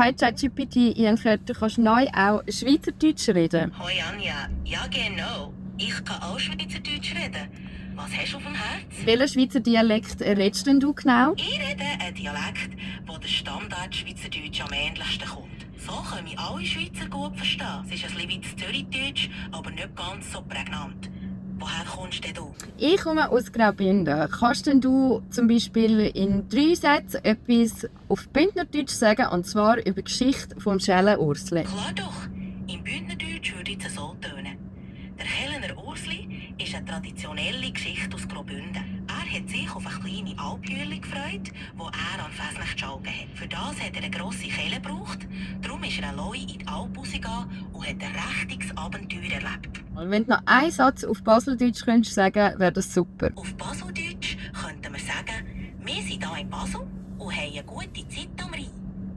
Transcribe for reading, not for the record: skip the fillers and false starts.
Hi ChatGPT, ich habe gehört, du kannst neu auch Schweizerdeutsch reden. Hoi Anja, ja genau. Ich kann auch Schweizerdeutsch reden. Was hast du auf dem Herz? Welchen Schweizer Dialekt redest denn du genau? Ich rede einen Dialekt, wo der Standard-Schweizerdeutsch am ähnlichsten kommt. So können alle Schweizer gut verstehen. Es ist ein bisschen wie Zürichdeutsch, aber nicht ganz so prägnant. Woher kommst denn du? Ich komme aus Graubünden. Kannst denn du zum Beispiel in 3 Sätzen etwas auf Bündnerdeutsch sagen, und zwar über die Geschichte vom Schellenursli? Klar doch, im Bündnerdeutsch würde es so tönen. Der Hellener Ursli ist eine traditionelle Geschichte aus Graubünden. Er hat sich auf eine kleine Alphülle gefreut, wo er an Fasnacht geschaltet hat. Für das hat er eine grosse Kelle gebraucht. Darum ist er allein in die Alp rausgegangen und hat ein richtiges Abenteuer erlebt. Und wenn du noch einen Satz auf Baseldeutsch könntest sagen, wäre das super. Auf Baseldeutsch könnten wir sagen, wir sind hier in Basel und haben eine gute Zeit am Rhein.